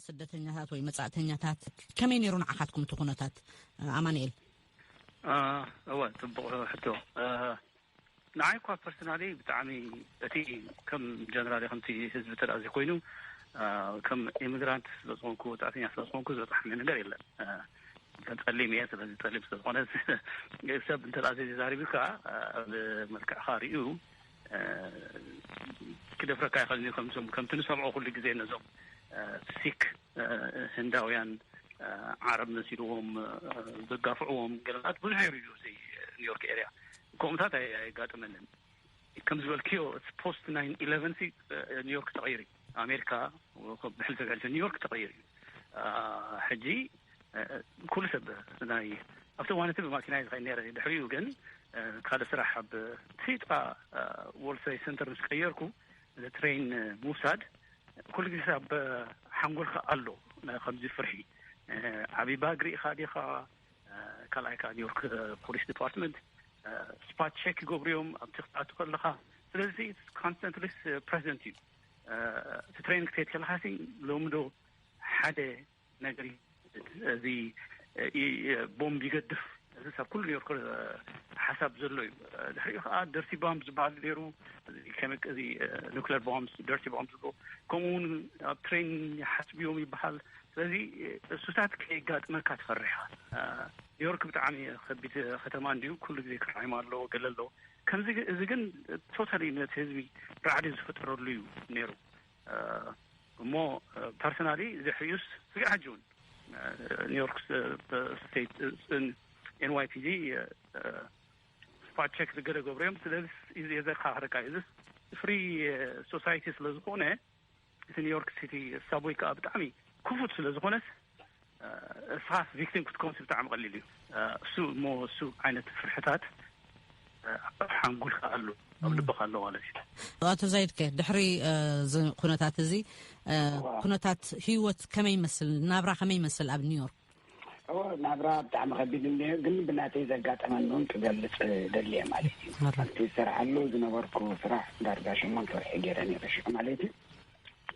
ስደተኛታት ወይ መጻእተኛታት ከመይ ነይሩ ንዓኻትኩም እቲ ኩነታት? ኣማኑኤል። እወ፣ ጽቡቕ ሕቶ። ንዓይ እኳ ፐርሰናሊ ብጣዕሚ እቲ ከም ጀነራሊ ከምቲ ህዝቢ ተዳዚ ኮይኑ ከም ኢሚግራንት ስለዝኾንኩ ወጻእተኛ ስለዝኾንኩ ዝበፅሓኒ ነገር የለን። ጸሊም እየ። ስለዚ ጸሊም ስለዝኾነ ሰብ እንተ ዘይዛሪብካ ኣብ መልክዕካ ሪኡ ክደፍረካ ይኸእል እዩ። ከምቶም ከምቲ ንሰምዖ ኩሉ ግዜ ነዞም ሲክ ህንዳውያን ዓረብ መሲልዎም ዘጋፍዕዎም ገለታት ብዙሕ ይርዩ እዚ ኒውዮርክ ኤርያ። ከምኡታት ኣየጋጥመንን። ከም ዝበልክዮ ፖስት ናይን ኢለቨን ኒውዮርክ ተቐይሩ እዩ። ኣሜሪካ ብሕልፊ ብሕልፊ ኒውዮርክ ተቐይሩ እዩ። ሕጂ ኩሉ ሰብ ናይ ኣብቲ እዋን እቲ ብማኪና ዝኸይድ ነረ። ድሕሪኡ ግን ካልእ ስራሕ ኣብ ቲጣ ወርልድ ትሬድ ሰንተር ምስ ቀየርኩ ትሬን ምውሳድ ኩሉ ግዜ ኣብ ሓንጎልካ ኣሎ። ከምዚ ፍርሒ ዓብይ ባግ ርኢኻ ዲኻ? ካልኣይ ከዓ ኒውዮርክ ፖሊስ ዲፓርትመንት ስፓት ቸክ ይገብሩ እዮም ኣብቲ ክትኣቱ ከለኻ። ስለዚ ኮንስተንትሊ ፕሬዘንት እዩ። እቲ ትሬን ክትሄድ ከለኻ ሎሚ ዶ ሓደ ነገር እዚ ቦምብ ይገድፍ እዚ ሰብ ኩሉ ኒውዮርክ ሓሳብ ዘሎ እዩ። ድሕሪኡ ከዓ ደርቲ ቦምብ ዝበሃል ነይሩ። እዚ ኑክሌር ቦምብ፣ ደርቲ ቦምብ ዝብሎ ከምኡ እውን ኣብ ትሬን ይሓስቡ እዮም ይበሃል። ስለዚ እሱታት ከየጋጥመካ ትፈርሕ ኢኻ። ኒውዮርክ ብጣዕሚ ከቢድ ከተማ እንድዩ። ኩሉ ግዜ ክራይም ኣለዎ፣ ገለ ኣለዎ። ከምዚ እዚ ግን ቶታሊ ነቲ ህዝቢ ራዕዲ ዝፈጠረሉ እዩ ነይሩ። እሞ ፐርሰናሊ እዚ ሕዩስ ስግእ ሕጂ እውን ኒውዮርክ ስቴት ኤንዋይፒዲ ስፓት ቸክ ዝገለ ገብሩ እዮም። ስለዚ የዘካኽረካ እዚ ፍሪ ሶሳይቲ ስለዝኾነ እቲ ኒውዮርክ ሲቲ ሳብወይ ከዓ ብጣዕሚ ክፉት ስለዝኾነስ እስኻስ ቪክቲም ክትኮንስ ብጣዕሚ ቀሊል እዩ። እሱ እሞ እሱ ዓይነት ፍርሕታት ኣብ ሓንጎልካ ኣሎ፣ ኣብ ልብኻ ኣሎ ማለት እዩ። ኣቶ ዛይድከ ድሕሪ እዚ ኩነታት እዚ ኩነታት ህይወት ከመይ ይመስል? ናብራ ከመይ ይመስል ኣብ ኒውዮርክ? ናብራ ብጣዕሚ ከቢድ እንደ ግን ብናተይ ዘጋጠመኒ እውን ክገልፅ ደልየ ማለት እዩ። ኣብቲ ዝሰርሓሉ ዝነበርኩ ስራሕ ዳርጋ ሸሞንተ ወርሒ ገይረ ነይረ ሽዑ ማለት እዩ።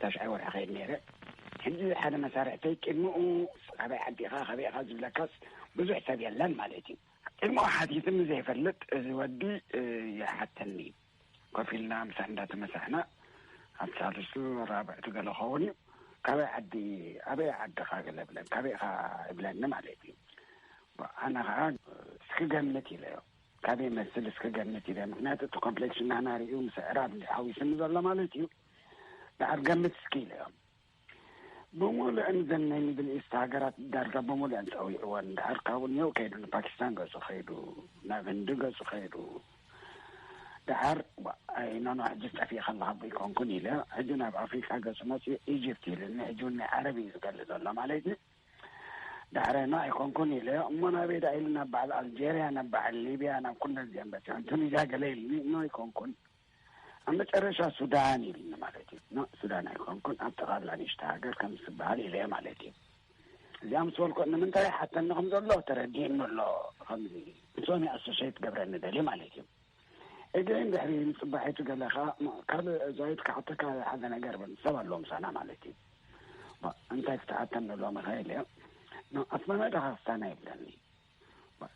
ታሽዓይ ወርሒ ከይድ ነይረ። ሕጂ ሓደ መሳርሕተይ ቅድሚኡ ካበይ ዓዲኻ ካበይ ኢኻ ዝብለካስ ብዙሕ ሰብ የለን ማለት እዩ። ቅድሚኡ ሓቲትኒ ዘይፈልጥ እዚ ወዲ ይሓተኒ። ኮፍ ኢልና ምሳሕ እንዳተመሳሕና ኣብ ሳልስቱ ራብዕቱ ገለ ኸውን እዩ። ካበይ ዓዲ ኣበይ ዓድኻ ገለ ብለን ካበይ ኢኻ ይብለኒ ማለት እዩ። ኣነ ከዓ እስኪ ገምት ኢለዮ። ካብ ይመስል እስኪ ገምት ኢለ ምክንያቱ እቲ ኮምፕሌክሽን ናና ሪኡ ምስ ኣዕራብ እንዲ ሓዊስኒ ዘሎ ማለት እዩ። ደሓር ገምት እስኪ ኢለዮም። ብምሉእን ዘን ናይ ሚድል ኢስት ሃገራት ዳርጋ ብምሉእን ፀዊዕወን። ደሓር ካብኡ ኒው ከይዱ ንፓኪስታን ገፁ ከይዱ፣ ናብ ህንዲ ገፁ ከይዱ። ደሓር ኣይኖኖ ሕጂ ጠፊእ ከለካ ኣይኮንኩን ኢለ ሕጂ ናብ ኣፍሪካ ገፁ መፅኡ ኢጅፕት ኢልኒ። ሕጂ እውን ናይ ዓረብ እዩ ዝገልፅ ዘሎ ማለት እዩ። ዳሕራይ ኖ ኣይኮንኩን ኢለ እሞ ናበይ ዳ ኢሉ ናብ በዓል ኣልጀርያ ናብ በዓል ሊብያ ናብ ኩለን እዚአን በፂሑ ቱኒዝያ ገለ ኢልኒ። ኖ ኣይኮንኩን ኣብ መጨረሻ ሱዳን ኢልኒ ማለት እዩ። ኖ ሱዳን ኣይኮንኩን ኣብ ጠቓላ ንእሽተ ሃገር ከም ዝበሃል ኢለ ማለት እዩ። እዚኣ ምስ በልኩ ንምንታይ ሓተኒ ከም ዘሎ ተረዲእኒ ኣሎ። ከምዚ ምስኦም ኣሶሼት ገብረኒ ደልየ ማለት እዩ። እግረይ እንድሕሪ ንፅባሒቱ ገለ ከዓ ካልእ ዛይድ ክሓተካ ሓደ ነገር በል ሰብ ኣለዎ ምሳና ማለት እዩ። እንታይ ክትሓተኒ ሎሚ ከይል እዮ ኣስማማይ ዳኻ ክስታና ይብለኒ።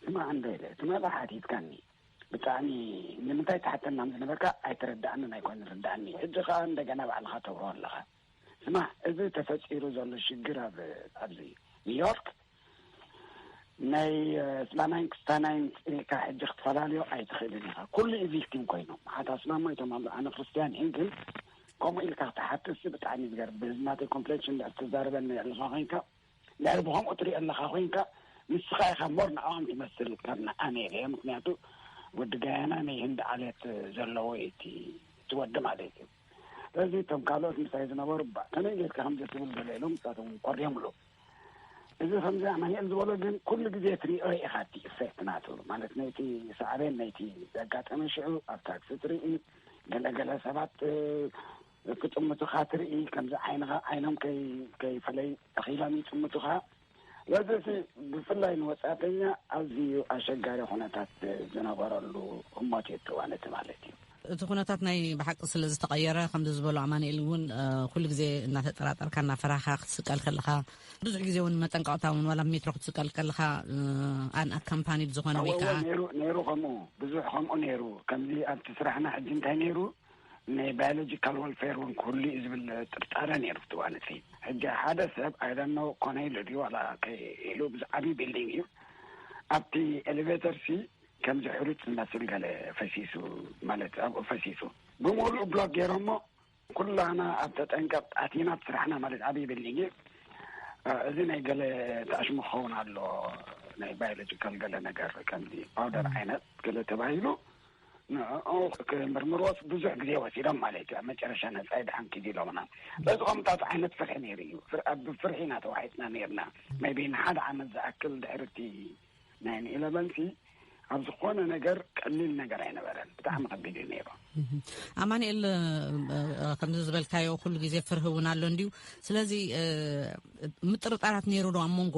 ስማ እንዶ ኢለ እቲ መጣ ሓቲትካኒ ብጣዕሚ ንምንታይ ትሓተና ዝነበርካ ኣይተረዳእንን ኣይኮን ርዳእኒ። ሕጂ ከዓ እንደገና ባዕልካ ተብሮ ኣለካ። ስማ እዚ ተፈፂሩ ዘሎ ሽግር ኣብ ኣብዚ ኒውዮርክ ናይ ስላናይን ክስታናይን ፅኒዕካ ሕጂ ክትፈላልዮ ኣይትኽእልን ኢኻ። ኩሉ ኢቪክቲም ኮይኖም ሓታ ስላማ ይቶም ኣሉ ኣነ ክርስትያን እን ግን ከምኡ ኢልካ ክትሓትስ ብጣዕሚ ዝገርም ብህዝናተይ ኮምፕሌክሽን ድሕር ትዛረበኒ ኣለኻ ኮይንካ ድሕር ብከምኡ ትሪኦ ኣለኻ ኮይንካ ንስኻ ኢኻ ሞር ንዕኦም ትመስል ካብ ንዓነ ኢለ ምክንያቱ ወዲ ጋያና ናይ ህንዲ ዓሌት ዘለዎ እቲ ትወዲ ማለት እዩ። ስለዚ እቶም ካልኦት ምሳይ ዝነበሩ ባ ከመይ ጌርካ ከምዚ ትብል ገለ ኢሎም ንሳቶም ኮርዮምሉ። እዚ ከምዚ ኣማኒኤል ዝበሎ ግን ኩሉ ግዜ ትሪኦ ኢኻ እቲ ኢፌክት ናቱ ማለት ነይቲ ሳዕቤን ነይቲ ዘጋጠመ ሽዑ ኣብ ታክሲ ትርኢ ገለገለ ሰባት ክጥምቱኻ ትርኢ ከምዚ ዓይንኻ ዓይኖም ከይፈለይ ተኺሎም ይጥምቱኻ። ስለዚ ብፍላይ ንወፃእተኛ ኣዝዩ ኣሸጋሪ ኩነታት ዝነበረሉ ህሞት እዩ እዋን እቲ ማለት እዩ። እቲ ኩነታት ናይ ብሓቂ ስለ ዝተቐየረ፣ ከምዚ ዝበሎ ኣማኑኤል እውን ኩሉ ግዜ እናተጠራጠርካ እናፈራኻ ክትስቀል ከለኻ፣ ብዙሕ ግዜ እውን መጠንቀቕታ እውን ዋላ ሜትሮ ክትስቀል ከለኻ ኣን ኣካምፓኒድ ዝኾነ ወይ ከዓ ነይሩ ነይሩ ከምኡ ብዙሕ ከምኡ ነይሩ። ከምዚ ኣብቲ ስራሕና ሕጂ እንታይ ነይሩ፣ ናይ ባዮሎጂካል ወልፌር እውን ክህሉ እዩ ዝብል ጥርጣረ ነይሩ ኣብቲ እዋን እቲ። ሕጂ ሓደ ሰብ ኣይደኖ ኮነ ኢሉ ድዩ ዋላ ከ ኢሉ ብዙ ዓብዪ ቢልዲንግ እዩ ኣብቲ ኤሌቬተር ሲ ከምዚ ሕሩጭ ዝመስል ገለ ፈሲሱ፣ ማለት ኣብኡ ፈሲሱ ብምሉእ ብሎክ ገይሮሞ ኩላና ኣብ ተጠንቀቕ ኣቲና ስራሕና ማለት ዓብዪ ቢልዲንግ እዩ። እዚ ናይ ገለ ተኣሽሙ ክኸውን ኣሎ፣ ናይ ባዮሎጂካል ገለ ነገር ከምዚ ፓውደር ዓይነት ገለ ተባሂሉ ንኡ ክምርምርዎስ ብዙሕ ግዜ ወሲዶም ማለት እዩ። ኣብ መጨረሻ ነፃ ይድሓን ኪድ ኢሎምና። በዚ ከምታት ዓይነት ፍርሒ ነይሩ እዩ። ኣብ ፍርሒ ኢና ተዋሒጥና ነይርና። ቢ ንሓደ ዓመት ዝኣክል ድሕርቲ ናይ ኢለቨንሲ ኣብ ዝኾነ ነገር ቀሊል ነገር ኣይነበረን። ብጣዕሚ ከቢድ እዩ ነይሩ። ኣማንኤል፣ ከምዚ ዝበልካዮ ኩሉ ግዜ ፍርሂ እውን ኣሎ እንድዩ። ስለዚ ምጥርጣራት ነይሩ ዶ ኣብ መንጎ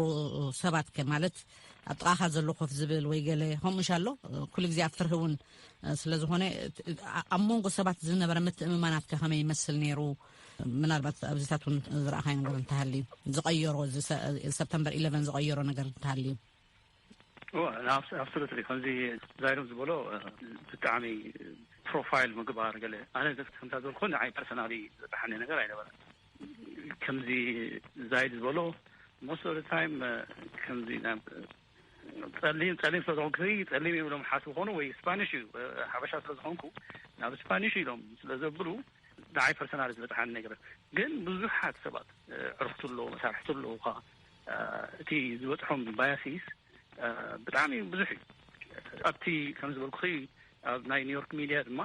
ሰባት ከ ማለት ኣብ ጥቓኻ ዘሎ ኮፍ ዝብል ወይ ገለ ከምኡሽ ኣሎ? ኩሉ ግዜ ኣብ ፍርሂ እውን ስለ ዝኾነ ኣብ መንጎ ሰባት ዝነበረ ምትእምማናት ከ ከመይ ይመስል ነይሩ? ምናልባት ኣብዚታት እውን ዝረኣኻይ ነገር እንተሃልዩ ዝቀየሮ፣ ሰፕተምበር ኢለቨን ዝቀየሮ ነገር እንተሃልዩ? ኣብሶሉትሊ ከምዚ ዛይዶም ዝበሎ ብጣዕሚ ፕሮፋይል ምግባር ገለ ኣነ ከምታ ዘልኮ ንዓይ ፐርሰናሊ ዝበሓኒ ነገር ኣይነበረን። ከምዚ ዛይድ ዝበሎ ሞስት ኦፍ ታይም ከምዚ ጸሊም ጸሊም ስለዝኾንኩ ጸሊም እዮም ኢሎም ሓስቡ ኾኑ ወይ ስፓኒሽ እዩ ሓበሻ ስለዝኾንኩ ናብ ስፓኒሽ ኢሎም ስለዘብሉ ንዓይ ፐርሰናሊ ዝበፅሓኒ ነገር ግን ብዙሓት ሰባት ዕርክቱ ኣሎ መሳርሕቱ ኣለዉ እቲ ዝበፅሖም ባያሲስ ብጣዕሚ ብዙሕ እዩ። ኣብቲ ከም ዝበልኩ ኣብ ናይ ኒውዮርክ ሚድያ ድማ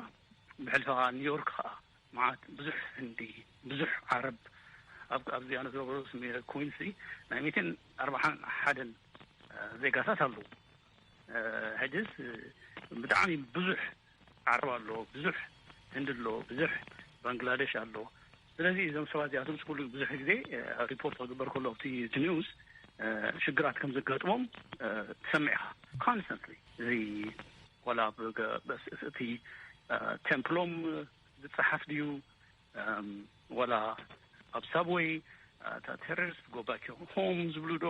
ብሕልፊ ከዓ ኒውዮርክ ከዓ መዓት ብዙሕ ህንዲ ብዙሕ ዓረብ ኣብዚ ኣነ ዝረብሮ ኩንሲ ናይ ሚትን ኣርባዓን ሓደን ዜጋታት ኣለዉ። ሕጅስ ብጣዕሚ ብዙሕ ዓረብ ኣሎ፣ ብዙሕ ህንዲ ኣሎ፣ ብዙሕ ባንግላደሽ ኣሎ። ስለዚ እዞም ሰባት እዚኣቶም ኩሉ ብዙሕ ግዜ ሪፖርት ክግበር ከሎ ኣብቲ ኒውስ ሽግራት ከም ዘጋጥሞም ትሰምዕ ኢኻ ኮንስተንትሊ። እዚ ወላ እቲ ቴምፕሎም ዝፀሓፍ ድዩ ወላ ኣብ ሳብወይ እታ ቴሮሪስት ጎባኪ ሆም ዝብሉ ዶ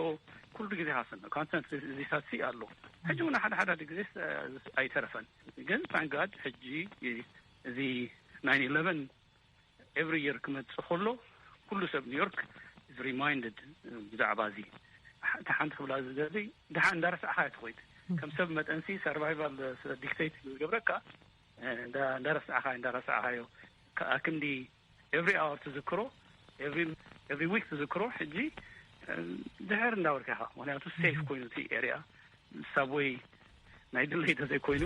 ኩሉ ግዜ ሃሰና ኮንስተንት እዚታት ኣሎ። ሕጂ እውን ሓደ ሓደ ግዜ ኣይተረፈን። ግን ታንጋድ ሕጂ እዚ ናይን ኢለቨን ኤቭሪ የር ክመፅእ ከሎ ኩሉ ሰብ ኒውዮርክ ሪማይንድድ ብዛዕባ እዚ። እቲ ሓንቲ ክብላ ዝደሊ ድሓ እንዳረሳዕካ ትኮይድ ከም ሰብ መጠንሲ ሰርቫይቫል ስለ ዲክቴት ዝገብረካ እንዳረሳዕካ እንዳረሳዕካዮ ኣክንዲ ኤቭሪ ኣወር ትዝክሮ ኤቭሪ ዊክ ትዝክሮ። ሕጂ ድሕር እንዳበልካ ኢኻ ምክንያቱ ሴፍ ኮይኑ እቲ ኤሪያ ሳብወይ ናይ ድለይ ተዘይኮይኑ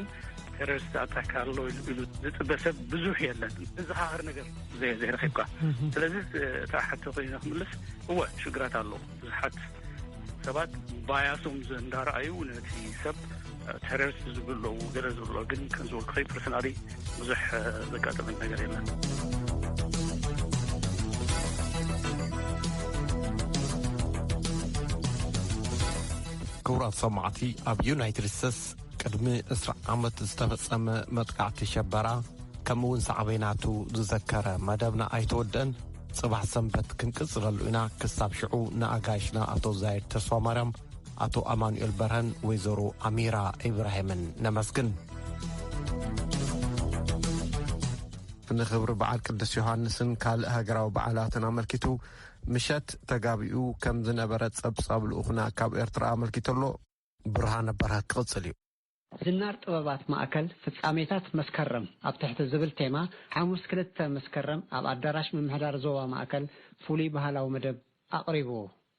ቴሮሪስት ኣታክ ኣሎ ኢሉ ዝፅበ ሰብ ብዙሕ የለን። ዝዘኻኸር ነገር ዘይረኪብካ። ስለዚ እታ ሕቶ ኮይና ክምልስ እወ ሽግራት ኣሎ። ብዙሓት ሰባት ባያሶም እንዳረኣዩ ነቲ ሰብ ቴሮሪስት ዝብሉ ኣለዉ ገለ ዝብሉ ግን ከም ዝበልኩ ኸይ ፐርሰናሊ ብዙሕ ዘጋጠመን ነገር የለን። ክቡራት ሰማዕቲ፣ ኣብ ዩናይትድ ስቴትስ ቅድሚ ዕስራ ዓመት ዝተፈጸመ መጥቃዕቲ ሸበራ ከምኡ እውን ሳዕቤናቱ ዝዘከረ መደብና ኣይተወደአን። ጽባሕ ሰንበት ክንቅጽለሉ ኢና። ክሳብ ሽዑ ንኣጋይሽና ኣቶ ዛይድ ተስፋማርያም፣ ኣቶ ኣማኑኤል በርሀን ወይዘሮ ኣሚራ ኢብራሂምን ነመስግን። ንኽብሪ በዓል ቅዱስ ዮሃንስን ካልእ ሃገራዊ በዓላትን ኣመልኪቱ ምሸት ተጋቢኡ ከም ዝነበረ ጸብጻብ ልኡኽና ካብ ኤርትራ ኣመልኪቱ ኣሎ። ብርሃነ በርሀ ክቕጽል እዩ። ዝናር ጥበባት ማእከል ፍጻሜታት መስከረም ኣብ ትሕቲ ዝብል ቴማ ሓሙስ ክልተ መስከረም ኣብ ኣዳራሽ ምምሕዳር ዞባ ማእከል ፍሉይ ባህላዊ መደብ ኣቕሪቡ።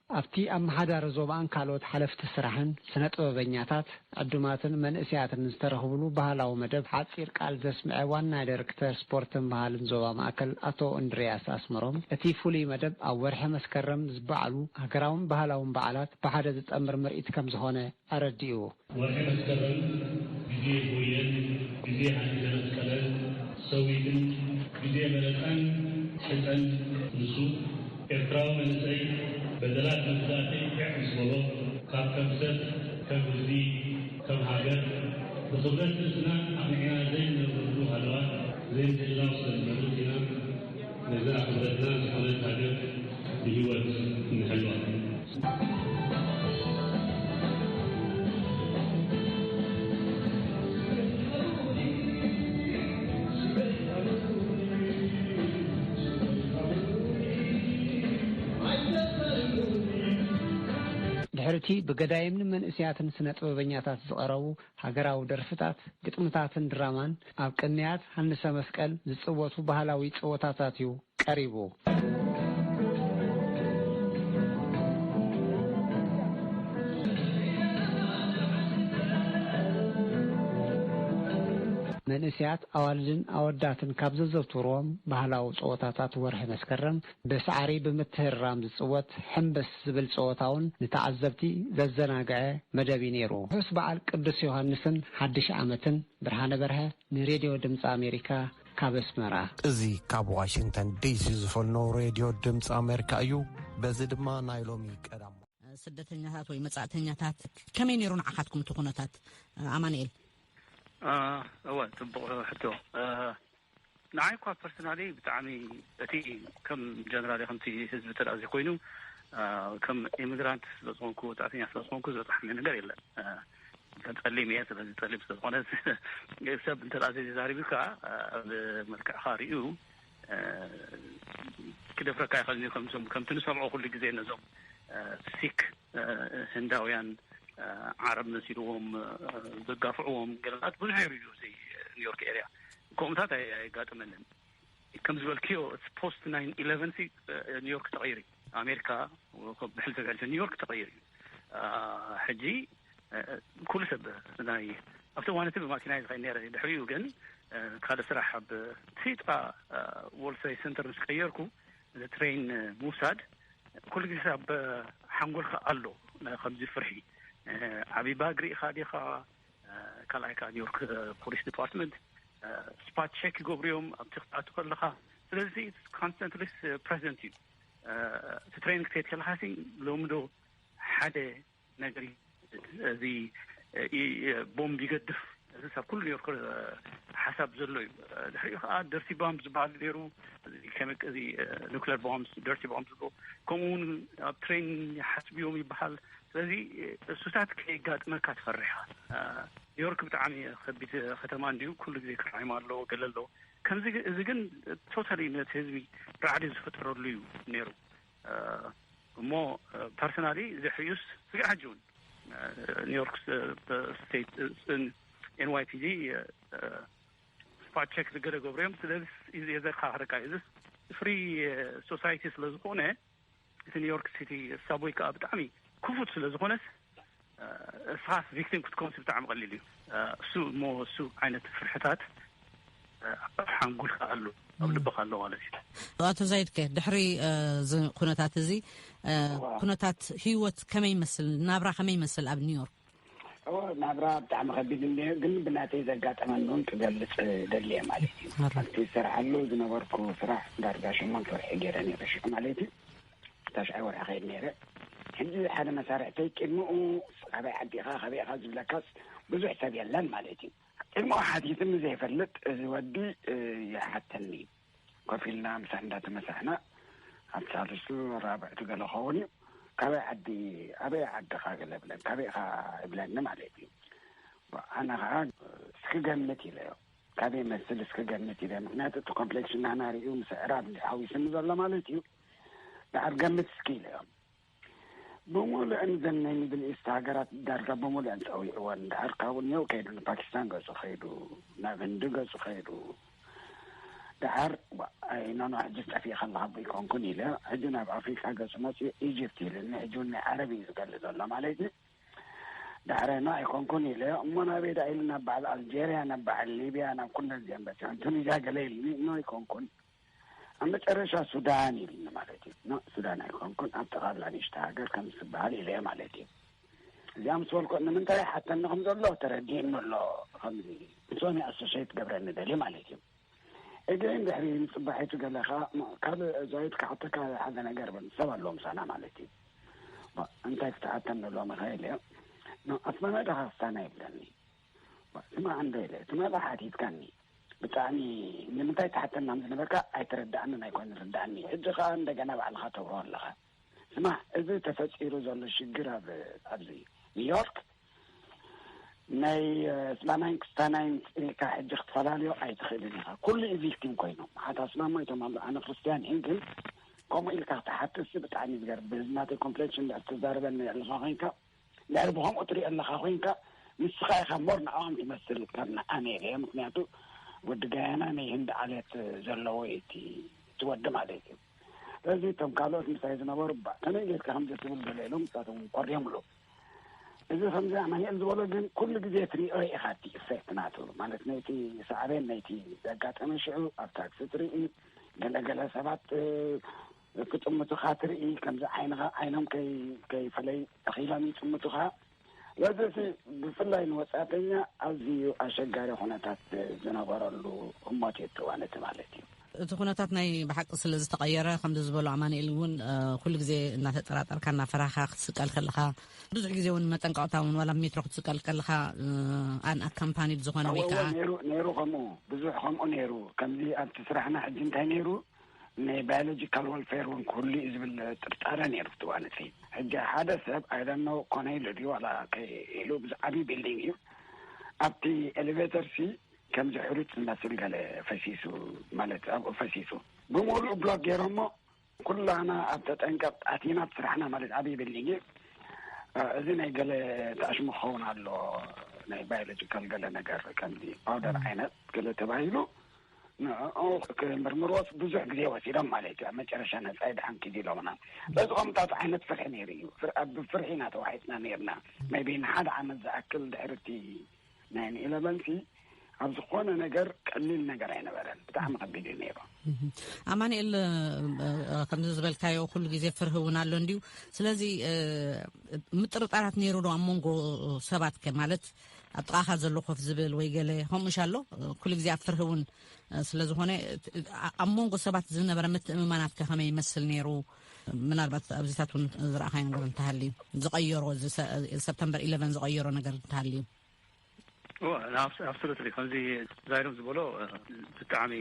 ኣብቲ ኣመሓዳሪ ዞባን ካልኦት ሓለፍቲ ስራሕን ስነ ጥበበኛታት ዕዱማትን መንእሰያትን ዝተረኽብሉ ባህላዊ መደብ ሓጺር ቃል ዘስምዐ ዋና ዳይረክተር ስፖርትን ባህልን ዞባ ማእከል ኣቶ እንድርያስ ኣስመሮም እቲ ፍሉይ መደብ ኣብ ወርሒ መስከረም ዝበዓሉ ሃገራውን ባህላውን በዓላት ብሓደ ዝጠምር ምርኢት ከምዝኾነ ኣረዲኡ። ወርሒ መስከረም ግዜ ጎየን ግዜ ሃንደበት ቀለን ሰዊትን ግዜ መረፃን ሕፀን ንሱ ኤርትራዊ መንእሰይ በደላት መግዛእቲ ዒቕ ምስ በሎ ካብ ከም ሰብ ከም ህዝቢ ከም ሃገር ብኽብረት ርእስና ኣቕኒዕና ዘይንነብረሉ ሃለዋት ድሕርቲ ብገዳይም ንመንእስያትን ስነ ጥበበኛታት ዝቐረቡ ሃገራዊ ደርፍታት፣ ግጥምታትን ድራማን፣ ኣብ ቅንያት ሃንሰ መስቀል ዝጽወቱ ባህላዊ ጸወታታት እዩ ቀሪቡ። መንእስያት ኣዋልድን ኣወዳትን ካብ ዘዘውትርዎም ባህላዊ ጸወታታት ወርሒ መስከረም፣ ብሳዕሪ ብምትህርራም ዝጽወት ሕምብስ ዝብል ጸወታ እውን ንተዓዘብቲ ዘዘናግዐ መደብ እዩ ነይሩ። ርሑስ በዓል ቅዱስ ዮሃንስን ሓድሽ ዓመትን። ብርሃነ በርሀ ንሬድዮ ድምፂ ኣሜሪካ ካብ ኣስመራ። እዚ ካብ ዋሽንግተን ዲሲ ዝፈልኖ ሬድዮ ድምፂ ኣሜሪካ እዩ። በዚ ድማ ናይ ሎሚ ቀዳም ስደተኛታት ወይ መጻእተኛታት ከመይ ነይሩ ንዓኻትኩም እቲ ኩነታት? ኣማኑኤል። እወ፣ ጽቡቕ ሕቶ። ንዓይ እኳ ፐርሰናሊ ብጣዕሚ እቲ ከም ጀነራሊ ከምቲ ህዝቢ ተዳዚ ኮይኑ ከም ኢሚግራንት ስለዝኾንኩ፣ ወጻእተኛ ስለዝኾንኩ ዝበፅሓኒ ነገር የለን። ጸሊም እየ። ስለዚ ጸሊም ስለዝኾነ ሰብ እንተ ደኣ ዘይተዛሪቡካ ኣብ መልክዕኻ ርእዩ ክደፍረካ ይኽእል እዩ። ከምቶም ከምቲ ንሰምዖ ኩሉ ግዜ ነዞም ሲክ ህንዳውያን ዓረብ መሲልዎም ዘጋፍዕዎም ገለታት ብዙሕ ነይሩ እዩ። እዚ ኒውዮርክ ኤርያ ከምኡታት ኣይ- ኣየጋጥመንን። ከም ዝበልክዮ ፖስት ናይን ኢለቨን ሲ ኒውዮርክ ተቐይሩ እዩ። ኣሜሪካ ብሕልፊ ብሕልፊ ኒውዮርክ ተቐይሩ እዩ። ሕጂ ኩሉ ሰብ ናይ ኣብቲ እዋን እቲ ብማኪና እዩ ዝኸይድ ነይረ። ድሕሪኡ ግን ካልእ ስራሕ ኣብ ቲጣ ወርልድ ትሬድ ሰንተር ምስ ቀየርኩ፣ እዚ ትሬን ምውሳድ ኩሉ ግዜ ኣብ ሓንጎልካ ኣሎ። ከምዚ ፍርሒ ዓቢባ ግሪእኻ ዲኻ ካልኣይ ከዓ ኒውዮርክ ፖሊስ ዲፓርትመንት ስፓት ቸክ ይገብሩ እዮም ኣብቲ ክትኣቱ ከለኻ። ስለዚ ኮንስተንትሊ ፕሬዘንት እዩ። እቲ ትሬን ክትሄድ ከለኻ ሲ ሎሚ ዶ ሓደ ነገር እዚ ቦምብ ይገድፍ፣ እዚ ኣብ ኩሉ ኒውዮርክ ሓሳብ ዘሎ እዩ። ድሕሪኡ ከዓ ደርቲ ባምብ ዝበሃል ነይሩ። ኒክለር ቦምብ፣ ደርቲ ቦምብ ዝብሎ፣ ከምኡ እውን ኣብ ትሬን ይሓስቡ እዮም ይበሃል። ስለዚ እሱታት ከየጋጥመካ ትፈርሕ ኢኻ። ኒውዮርክ ብጣዕሚ ከቢድ ከተማ እንድዩ፣ ኩሉ ግዜ ክራይም ኣለዎ፣ ገለ ኣለዎ። ከምዚ እዚ ግን ቶታሊ ነቲ ህዝቢ ራዕዲ ዝፈጠረሉ እዩ ነይሩ። እሞ ፐርሰናሊ ዘሕዩስ ስጋዕ ሕጂ እውን ኒውዮርክ ስቴት ኤንዋይፒዲ ስፓት ቸክ ዝገለ ገብሩ እዮም። ስለዚ የዘካኽረካ እዚ ፍሪ ሶሳይቲ ስለዝኾነ፣ እቲ ኒውዮርክ ሲቲ ሳብወይ ከዓ ብጣዕሚ ክፉት ስለዝኾነስ እስኻስ ቪክቲም ክትኮንስ ብጣዕሚ ቀሊል እዩ። እሱ እሞ እሱ ዓይነት ፍርሕታት ኣብ ሓንጉልካ ኣሎ፣ ኣብ ልብኻ ኣሎ ማለት እዩ። ኣቶ ዛይድከ ድሕሪ እዚ ኩነታት እዚ ኩነታት ህይወት ከመይ ይመስል፣ ናብራ ከመይ ይመስል ኣብ ኒውዮርክ? እወ፣ ናብራ ብጣዕሚ ከቢድ እንድዩ፣ ግን ብናተይ ዘጋጠመኒ እውን ክገልጽ ደልየ ማለት እዩ። ኣብቲ ዝሰርሓሉ ዝነበርኩ ስራሕ ዳርጋ ሸሞንተ ወርሒ ገይረ ነይረ ሽዑ ማለት እዩ። ታሽዓይ ወርሒ ከይድ ነይረ። ሕጂ ሓደ መሳርሕተይ ቅድሚኡ ካበይ ዓዲኻ ካበይ ኢኻ ዝብለካስ ብዙሕ ሰብ የለን ማለት እዩ። ቅድሚኡ ሓቲትኒ ዘይፈልጥ እዚ ወዲ ይሓተኒ። ኮፍ ኢልና ምሳሕ እንዳተመሳሕና ኣብ ሳልስቱ ራብዕቱ ገለ ኸውን እዩ። ካበይ ዓዲ ኣበይ ዓድኻ ገለ ብለን ካበይ ኢኻ ይብለኒ ማለት እዩ። ኣነ ከዓ እስኪ ገምት ኢለዮ። ካበይ መስል እስኪ ገምት ኢለዮ። ምክንያቱ እቲ ኮምፕሌክሽን ናና ርእዩ ምስ ኣዕራብ ሓዊስኒ ዘሎ ማለት እዩ። ደሓር ገምት እስኪ ኢለዮ። ብምሉእን ዘን ናይ ሚድል ኢስት ሃገራት ዳርጋ ብምሉእን ፀዊዕወን። ደሓር ካብኡ ኒው ከይዱ ንፓኪስታን ገፁ ከይዱ፣ ናብ ህንዲ ገፁ ከይዱ። ደሓር ኣይኖኖ ሕጂ ጠፊእ ከለካ ኣይኮንኩን ኢለ ሕጂ ናብ ኣፍሪቃ ገፁ መፅኡ ኢጅፕት ኢልኒ። ሕጂ እውን ናይ ዓረብ እዩ ዝገልፅ ዘሎ ማለት እዩ። ዳሕረ ኖ ኣይኮንኩን ኢለ እሞ ናበይ ዳ ኢሉ ናብ በዓል ኣልጀርያ ናብ በዓል ሊብያ ናብ ኩለን እዚኦም በፂሖም ቱኒዝያ ገለ ኢልኒ። ኖ ኣይኮንኩን። ኣብ መጨረሻ ሱዳን ኢልኒ ማለት እዩ። ኖ ሱዳን ኣይኮንኩን ኣብቲ ካላ ንሽተ ሃገር ከም ዝበሃል ኢለ ማለት እዩ። እዚኣ ምስ በልኩ ንምንታይ ሓተኒ ከም ዘሎ ተረዲእኒ ኣሎ። ከምዚ ምስኦም ኣሶሴት ገብረኒ ደልዩ ማለት እዩ። እግን ድሕሪ ንፅባሒቱ ገለ ከዓ ካልእ ዛይድ ክሓተካ ሓደ ነገር በል ሰብ ኣለዎ ምሳና ማለት እዩ። እንታይ ክትሓተኒ ሎሚ ከ ኢለ ኣስመመ ዳኻ ክሳና ይብለኒ። ስማ እንዶ ኢለ ትማሊ ሓቲትካኒ ብጣዕሚ ንምንታይ ትሓተና ዝነበርካ ኣይተረዳእንን ኣይኮን ዝርዳእኒ። ሕጂ ከዓ እንደገና ባዕልካ ተብሮ ኣለኻ። ስማ እዚ ተፈፂሩ ዘሎ ሽግር ኣብ ኣብዚ ኒውዮርክ ናይ ስላናይን ክስታናይን ኢልካ ሕጂ ክትፈላለዮ ኣይትኽእልን ኢኻ። ኩሉ ኢቪክቲም ኮይኖም ሓታ ስላም ሞይቶም ኣሎ ኣነ ክርስትያን እየ ግን ከምኡ ኢልካ ክትሓትስ ብጣዕሚ ዝገርም። ብህዝቢ ናተይ ኮምፕሌክሽን እንድሕር ትዛረበኒ ኣለኻ ኮይንካ፣ እንድሕር ብኸምኡ ትሪኦ ኣለኻ ኮይንካ፣ ንስኻ ኢኻ ሞር ንዕኦም ትመስል ካብ ንኣመል እየ። ምክንያቱ ወዲ ጋያና ናይ ህንዲ ዓሌት ዘለዎ እዩ እቲ እቲ ወዲ ማለት እዩ። ስለዚ እቶም ካልኦት ምሳይ ዝነበሩ፣ "ባ፣ ከመይ ጌርካ ከምዚ ትብል?" ገለ ኢሎም ንሳቶም እውን ኮርዮም ኣለዉ። እዚ ከምዚ ኣማኑኤል ዝበሎ ግን ኩሉ ግዜ ትሪኦ ኢኻ፣ እቲ ኢፌክት ናቱ ማለት ነይቲ ሳዕቤን ናይቲ ዘጋጠመ ሽዑ ኣብ ታክሲ ትርኢ፣ ገለገለ ሰባት፣ እ፣ ክጥምቱኻ ትርኢ፣ ከምዚ ዓይንኻ፣ ዓይኖም ከይ-፣ ከይፈለይ ተኺሎም ይጥምቱኻ። ስለዚ እቲ ብፍላይ ንወጻእተኛ ኣዝዩ ኣሸጋሪ ኩነታት ዝነበረሉ ህሞት እዩ እቲ እዋን እቲ ማለት እዩ። እቲ ኩነታት ናይ ብሓቂ ስለ ዝተቐየረ፣ ከምዚ ዝበሎ ኣማኑኤል እውን፣ እ፣ ኩሉ ግዜ እናተጠራጠርካ፣ እናፈራኻ ክትስቀል ከለኻ፣ ብዙሕ ግዜ እውን መጠንቀቕታ እውን ዋላ ሜትሮ ክትስቀል ከለኻ፣ እ፣ ኣን ኣካምፓኒድ ዝኾነ ወይ እወ፣ ከዓ ነይሩ፣ ነይሩ ከምኡ፣ ብዙሕ ከምኡ ነይሩ። ከምዚ ኣብቲ ስራሕና ሕጂ እንታይ ነይሩ፣ ናይ ባዮሎጂካል ወልፌር እውን ክህሉ እዩ ዝብል ጥርጣረ ነይሩ እቲ እዋን እቲ። ሕጂ ሓደ ሰብ፣ I don't know፣ ኮነ ኢሉ ድዩ ዋላ ከይ ኢሉ፣ ብዙ ዓብዪ ቢልዲንግ እዩ። ኣብቲ ኤሌቬተር ሲ ከምዚ ሕሩጭ ዝመስል ገለ ፈሲሱ፣ ማለት ኣብኡ ፈሲሱ። ብምሉእ ብሎክ ገይሮሞ፣ ኩላና ኣብ ተጠንቀቕ ኣቲና ኣብ ስራሕና፣ ማለት ዓብዪ ቢልዲንግ እዩ። እ፣ እዚ ናይ ገለ ተኣሽሙ ክኸውን ኣሎ፣ ናይ ባዮሎጂካል ገለ ነገር፣ ከምዚ ፓውደር ዓይነት ገለ ተባሂሉ፣ ንዕኡ ክምርምርዎስ ብዙሕ ግዜ ወሲዶም ማለት እዩ። ኣብ መጨረሻ ነጻ ይድሓን ኪድ ኢሎምና። በዚ ከምታት ዓይነት ፍርሒ ነይሩ እዩ። ፍር-፣ ኣብ ፍርሒ ኢና ተዋሒጥና ነይርና። ሜይቢ ንሓደ ዓመት ዝኣክል ድሕሪ እቲ ናይን ኢለቨን ሲ ኣብ ዝኾነ ነገር ቀሊል ነገር ኣይነበረን። ብጣዕሚ ከቢድ እዩ ነይሩ። እህ። ኣማኑኤል፣ እ፣ እ፣ ከምዚ ዝበልካዮ ኩሉ ግዜ ፍርሂ እውን ኣሎ እንድዩ። ስለዚ፣ እ፣ ምጥርጣራት ነይሩ ዶ ኣብ መንጎ ሰባት ከ? ማለት ኣብ ጥቓኻ ዘሎ ኮፍ ዝብል ወይ ገለ ከምኡ ሻሎ? ኩሉ ግዜ ኣብ ፍርሂ እውን፣ እ፣ ስለ ዝኾነ፣ እ፣ ኣብ መንጎ ሰባት ዝነበረ ምትእምማናት ከ ከመይ ይመስል ነይሩ? ምናልባት ኣብዚታት እውን ዝረኣኻዮ ነገር እንተሃልዩ፣ ዝቐየሮ፣ እዚ ሰ-፣ ሰፕተምበር ኢለቨን ዝቐየሮ ነገር እንተሃልዩ? እወ፣ ኣብስ-፣ ኣብሶሉትሊ። ከምዚ ዛይዶም ዝበሎ፣ እ፣ ብጣዕሚ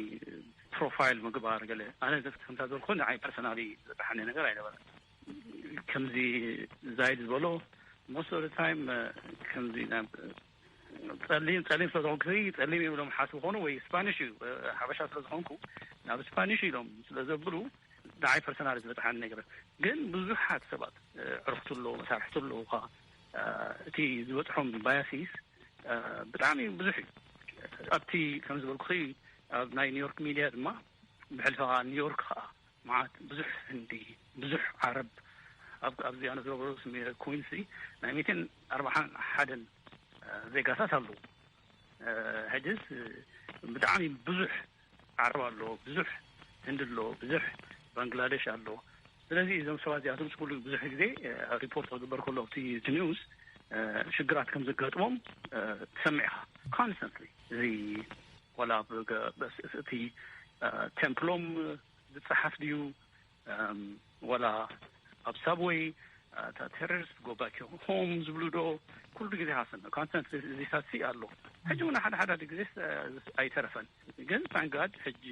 ፕሮፋይል ምግባር ገለ፣ ኣነ ዘፍ-፣ ከምታ ዝበልኩ ንዓይ ፐርሰናሊ ዝበፅሓኒ ነገር ኣይነበረን። ከምዚ ዛይድ ዝበሎ፣ most of the time፣ እ፣ ከምዚ ናብ፣ እ፣ ጸሊም፣ ጸሊም ስለ ዝኾንኩ፣ ጸሊም እዮም ኢሎም ሓስቡ ኾኑ ወይ ስፓኒሽ እዩ፣ እ፣ ሓበሻ ስለ ዝኾንኩ ናብ ስፓኒሽ ኢሎም ስለ ዘብሉ፣ ንዓይ ፐርሰናል ዝበጽሓኒ ነገር። ግን ብዙሓት ሰባት፣ እ፣ ዕርክቱ ኣለዉ፣ መሳርሕቱ ኣለዉ ኸዓ፣ እ፣ እቲ ዝበጽሖም ባያሲስ፣ እ፣ ብጣዕሚ ብዙሕ እዩ። ኣብቲ ከም ዝበልኩኺ፣ ኣብ ናይ ኒውዮርክ ሚድያ ድማ፣ ብሕልፊ ኸዓ ኒውዮርክ ኸዓ መዓት ብዙሕ ህንዲ፣ ብዙሕ ዓረብ፣ ኣብ፣ ኣብዚ ኣነ ዝነብረሉ ስሚ-፣ ኩዊንሲ ናይ ሚእትን ኣርባዓን ሓደን፣ እ፣ ዜጋታት ኣለዉ። እ፣ ሕጅስ፣ እ፣ ብጣዕሚ ብዙሕ ዓረብ ኣሎ፣ ብዙሕ ህንዲ ኣሎ፣ ብዙሕ ባንግላዴሽ ኣሎ። ስለዚ እዞም ሰባት እዚኣቶም ኩሉ ብዙሕ ግዜ፣ እ፣ ሪፖርት ክግበር ከሎ ኣብቲ፣ እቲ ኒውስ፣ እ፣ ሽግራት ከም ዘጋጥሞም፣ እ፣ ትሰምዕ ኢኻ ኮንስተንትሊ። እዚ ዋላ ኣብ ገ-፣ በስ-፣ እቲ፣ እ፣ ቴምፕሎም ዝጸሓፍ ድዩ፣ እም፣ ዋላ ኣብ ሳብወይ፣ እ፣ እታ ቴሮሪስት ጎ ባክ ሆም ዝብሉ ዶ፣ ኩሉ ግዜ ሃሰን ኮንስተንት እዚ ሳሲ ኣሎ። ሕጂ እውን ሓደ ሓደ ግዜ፣ እ፣ ኣይተረፈን። ግን ታንክ ጋድ ሕጂ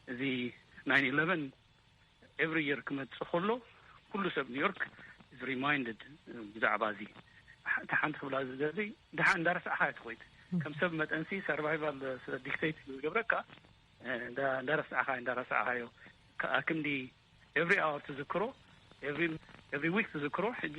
እዚ ናይን ኢለቨን ኤቭሪ የር ክመጽእ ከሎ፣ ኩሉ ሰብ ኒውዮርክ is reminded ብዛዕባ እዚ። እቲ ሓንቲ ክብላ ዝደሊ፣ ድሓን እንዳረሳዕኻ እያ ትኸይድ። ከም ሰብ መጠንሲ ሰርቫይቫል ስለ ዲክቴት ዝገብረካ፣ እንዳ-፣ እንዳረሳዕኻ፣ እንዳረሳዕኻዮ፣ ከ-፣ ኣክንዲ ኤቭሪ ኣወር ትዝክሮ፣ ኤቭሪ፣ ኤቭሪ ዊክ ትዝክሮ። ሕጂ